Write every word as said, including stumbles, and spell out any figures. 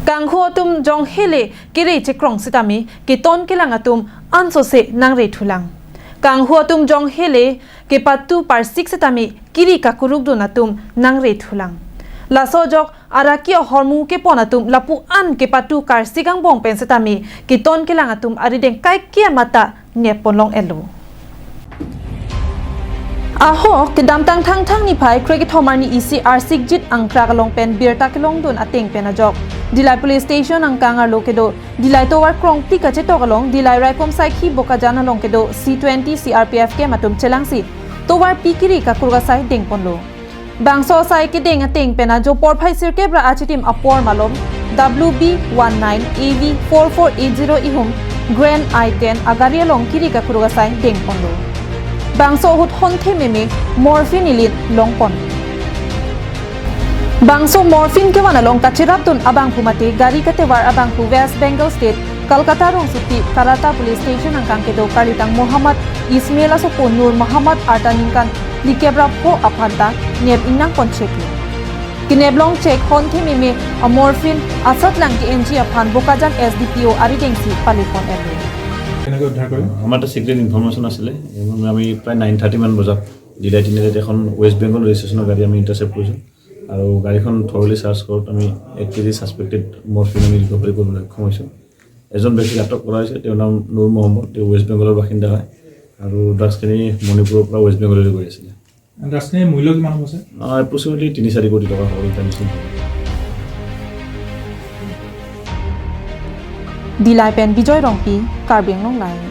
Kanghu atum jong hele kiri chekrong sitame keton kelang atum ansose nangre thulang. Kanghu atum jong hele kepatu parsik sitame kiri kakuruk dun atum nangre thulang. Laso ajok araki ahormu kepon atum lapu-an kepatu karsik angbong pen sitame keton kelang atum arideng kaikia mata nep ponlong elo. Ahok kedamtang Thangthang niphai krekethom arni isi arsik jit angkrak along pen birta kelong dun ateng pen ajok Dillai Police Station angkang arlo kedo Dillai tovar krongti kachetok along Dillai Raikom Saikhi Bokajan along kedo C twenty C R P F camp atum chelangsi tovar pi kiri kakuruk asai dengponlo. Bangso asai kedeng ateng pen ajo porphai sirkep ra achitim apor malom W B one nine A V four four eight zero ihum Grand I ten agari along kiri kakuruk asai dengponlo. Bangso ahut honthe meme morphine ili longpon. Bangso morphine kevan along kacherapdun abangphu mate gari katevar abangphu West Bengal State, Kolkata rongsopi Karata Police Station angkang kedo karlitang Muhammad Ismail asopo Nur Muhammad arta ningkan phlikep ra pho aphan ta nep ingnang poncheklo. Kenep longchek honthe meme amorphine asatlang ke-enji aphan Bokajan S D P O aridengsi palepon elo. কেনেকৈ উদ্ধাৰ কৰিলে? আমাৰ এটা secret information আছিলে। এইবোৰ আমি প্ৰায় nine thirty মান বজাত ডিলাই তিনিআলিত এখন ৱেষ্ট বেংগল ৰেজিষ্ট্ৰেশ্যনৰ গাড়ী আমি ইণ্টাৰচেপ্ট কৰিছোঁ আৰু গাড়ীখন থৰলি চাৰ্চ কৰোঁতে আমি এক কেজি ছাছপেক্টেড মৰফিন আমি ৰিকভাৰী কৰিবলৈ সক্ষম হৈছোঁ। এজন ব্যক্তিক আটক কৰা হৈছে। তেওঁৰ নাম নুৰ মহম্মদ। তেওঁ ৱেষ্ট বেংগলৰ বাসিন্দা হয় আৰু ড্ৰাগছখিনি মণিপুৰৰ পৰা ৱেষ্ট বেংগললৈ গৈ আছিলে। ড্ৰাগছখিনিৰ মূল্য কিমান হ'ব ছাৰ? এপ্ৰক্সিমেটলি তিনি চাৰি কোটি টকা হ'ব international. Dillai pen Bijoy Rongpi, Karbi Anglong Live.